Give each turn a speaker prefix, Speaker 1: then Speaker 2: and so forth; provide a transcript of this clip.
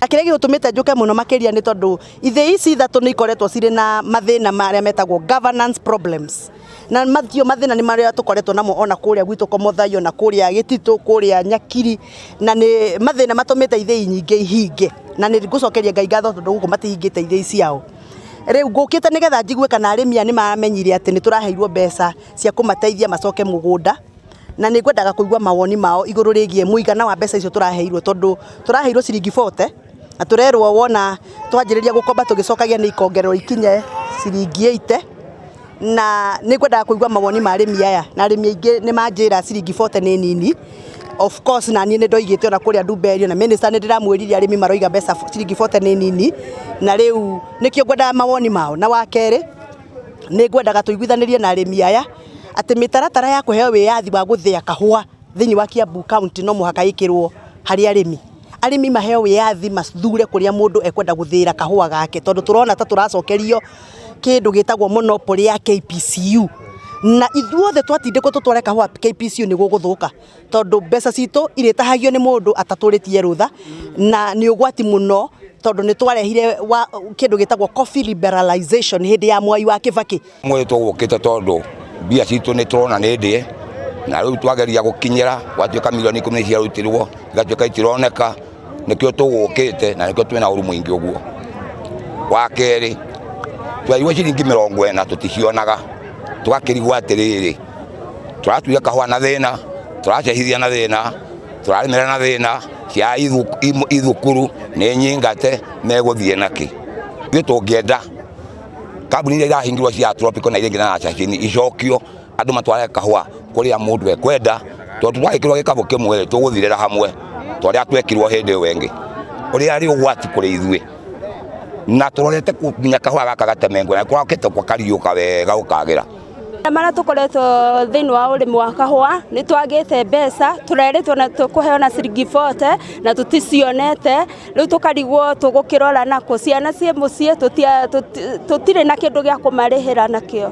Speaker 1: Na kĩrĩa gĩgũtũmĩte njũke mũno makĩria nĩ tondũ ithĩi ici ithatũ nĩ ikoretwo cirĩ na mathĩna marĩa metagwo governance problems. Na macio mathĩna nĩ marĩa tũkoretwo namo ona kũrĩa gwitũ Komothaio na kũrĩa Gĩtitũ, kũrĩa Nyakiri, na nĩ mathĩna matũmĩte ithĩi nyingĩ ihinge. Na nĩ ngũcokeria Ngai ngatho tondũ gũkũ matihingĩte ithĩi ciao. Rĩu ngũkĩte nĩgetha njigue kana arĩmi aya nĩ maramenyire atĩ nĩ tũraheirwo mbeca cia kũmateithia macoke mũgũnda. Na nĩ ngwendaga kũigua mawoni mao igũrũ rĩgiĩ mũigana wa mbeca icio tũraheirwo tondũ tũraheirwo ciringi 40 na tũrerwo wona twanjĩrĩria gũkomba tũgĩcokagia nĩ ikongererwo ikinye ciringi 80. Na nĩ ngwendaga kũigua mawoni ma arĩmi aya, na arĩmi aingĩ nĩ manjĩra ciringi 40 nĩ nini. Of course na niĩ nĩ ndoigĩte ona kũrĩa Ndumberio na minister nĩ ndĩramwĩrire arĩmi maroiga mbeca ciringi 40 nĩ nini, na rĩu nĩkĩo ngwendaga mawoni mao. Na wa kerĩ, nĩ ngwendaga tũiguithanĩrie na arĩmi aya atĩ mĩtaratara ya kũheo wĩyathi wa gũthĩa kahũa thĩinĩ wa Kiambu County no mũhaka ĩkĩrwo harĩ arĩmi. Arĩmi maheo wĩyathi mathure kũrĩa mũndũ ekwenda gũthĩĩra kahũa gake tondũ tũrona ta tũracokerio kĩndũ gĩtagwo monopoly ya KPCU. Na ithuothe twatindĩkwo tũtware kahũa KPCU nĩ gũgũthũka tondũ mbeca citũ irĩtahagio nĩ mũndũ atatũrĩtie rũtha na nĩ ũgwati mũno tondũ nĩ twarehire kĩndũ gĩtagwo coffee liberalization hĩndĩ ya Mwai wa Kĩbakĩ.
Speaker 2: Mwĩrĩ tũgũkĩte tondũ mbia citũ nĩ tũrona nĩ ndĩe na rĩu twageria gũkinyĩra gwatuĩka milioni 10 nĩ ciarutirwo igatuĩka itironeka nĩkĩo tũgũkĩte na nĩkĩo twĩna ũru mũingĩ ũguo. Wa kerĩ twerirwo ciringi 40 tũticionaga tũgakĩrigwo atĩrĩrĩ tũratuire kahũa na thĩna tũracehithia na thĩna tũrarĩmĩra na thĩna ciana ithukuru nĩ nyingate megũthiĩ nakĩ. Ithuĩ tũngĩenda kambuni iria irahingirwo cia Tropical na iria ingĩ na Chachini icokio andũ matware kahũa kũrĩa mũndũ ekwenda tondũ twagĩkĩrwo gĩkabũ kĩmwe rĩ tũgũthirĩra hamwe ta ũrĩa twekirwo hĩndĩ ĩyo ĩngĩ ũrĩa arĩ ũgwati kũrĩ ithuĩ na tũrorete nginya kahũa gaka gatemengwo na kũrokĩte kariũka wega gũkagĩra.
Speaker 3: Marĩa tũkoretwo thĩinĩ wa ũrĩmi wa kahũa nĩ twagĩte mbeca tũrerĩtwo na tũkũheo na ciringi 40 na tũticionete rĩu tũkarigwo tũgũkĩrora nakũ ciana ciĩ mũciĩ tũtirĩ na kĩndũ gĩa kũmarĩhĩra nakĩo.